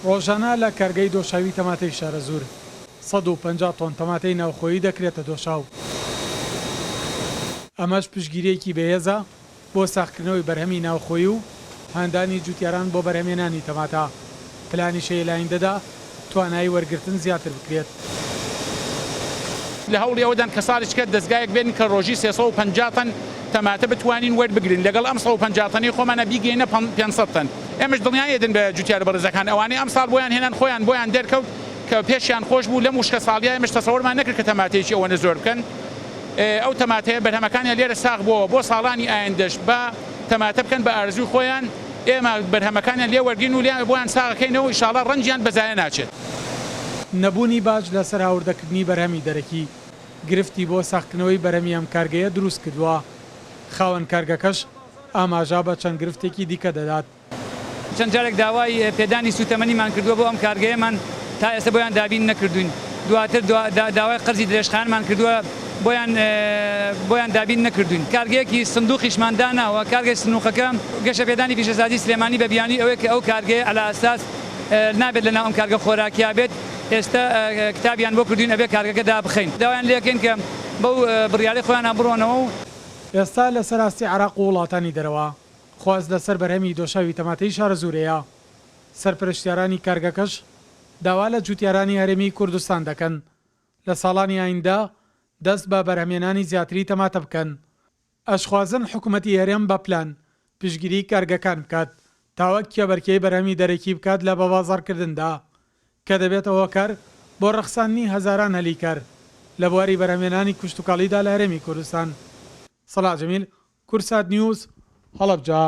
ڕۆژانە لە کارگەی دۆشاوی تەماتەی شارەزوور 150 تۆن تەماتەی ناوخۆیی دەکرێتە دۆشاو، ئەمەش پشتگیرییەکی بەهێزە بۆ ساغکردنەوەی بەرهەمی ناوخۆیی و هاندانی جوتیاران بۆ بەرهەمهێنانی تەماتە، پلانیش هەیە لە ئایندەدا توانایی وەرگرتن زیاتر بکرێت. لە هەوڵی ئەوەدان کە ساڵی چکە دەزگایەک بێنین کە ڕۆژی 350 تەن تەماتە بتوانین وەربگرین لەگەڵ ئەم 150 تەنەی خۆمانا بیگەینە 500 تەن ئێمەش دڵنیایی ئەدەن بە جوتیارە بەڕێزەکان ئەوانەی ئەمساڵ بۆیان هێنان خۆیان بۆیان دەرکەوت کە پێشیان خۆش بوو لەم وشکە ساڵیە ئێمەش تەسەوەرمان نەکرد کە تەماتەیەکی ئەوەنە زۆر بکەن ئەو تەماتەیە بەرهەمەکانیان لێرە ساغ بۆوە بۆ ساڵانی ئایندەش با تەماتە بکەن بە ئارەزووی خۆیان ئێمە بەرهەمەکانیان لێ وەرگرین و لێیان بۆیان ساغەکەینەوە ئیشاڵا ڕەنجیان بە زایە ناچێت. نەبوونی باج لەسەر هاوردەکردنی بەرهەمی دەرەکی، گرفتی بۆ ساغکردنەوەی بەرهەمی ئەم کارگەیە دروستکردووە، خاوەن کارگەکەش ئاماژە بە چەند گرفتێکی دیکە دەدات. چەند جارێک داوای پێدانی سووتەمەنیمان کردووە بۆ ئەم کارگەیەمان تا ئێستا بۆیان دابین نەکردووین، دواتر داوای قەرزی درێژخایەنمان کردووە بۆیان بۆیان دابین نەکردووین، کارگەیەکی سندوقیشمان داناوە، کارگەی سنوقەکە گەشەپێدانی پیشەسازی سلێمانی بە بیانووی ئەوەی کە ئەو کارگەیە عەلا ئەساس نابێت لەناو ئەم کارگە خۆراکیە بێت، ئێستا کتابیان بۆ کردووین ئەبێ کارگەکە دابخەین، داوایان لێکەین کە بەو بڕیارەی خۆیانا بڕۆنەوە و. ئێستا لەسەر ئاستی عێراق و وڵاتانی دەرەوە خواست لەسەر بەرهەمی دۆشاوی تەماتەی شارەزوورەیە، سەرپەرشتیارانی کارگەکەش داوا لە جوتیارانی هەرێمی کوردستان دەکەن لە ساڵانی ئایندە دەست بە بەرهەمهێنانی زیاتری تەماتە بکەن، ئەشخوازن حکومەتی هەرێم بە پلان پشتگیری کارگەکان بکات تا وەک کێبەرکێی بەرهەمی دەرەکی بکات لە بەبازاڕکردندا کە دەبێتە هۆکار بۆ ڕەخساندنی هەزاران هەلی کار لە بواری بەرهەمهێنانی کشتوکاڵیدا لە هەرێمی کوردستان. سەڵاح جەمیل، کوردسات نیوز، هەڵەبجە.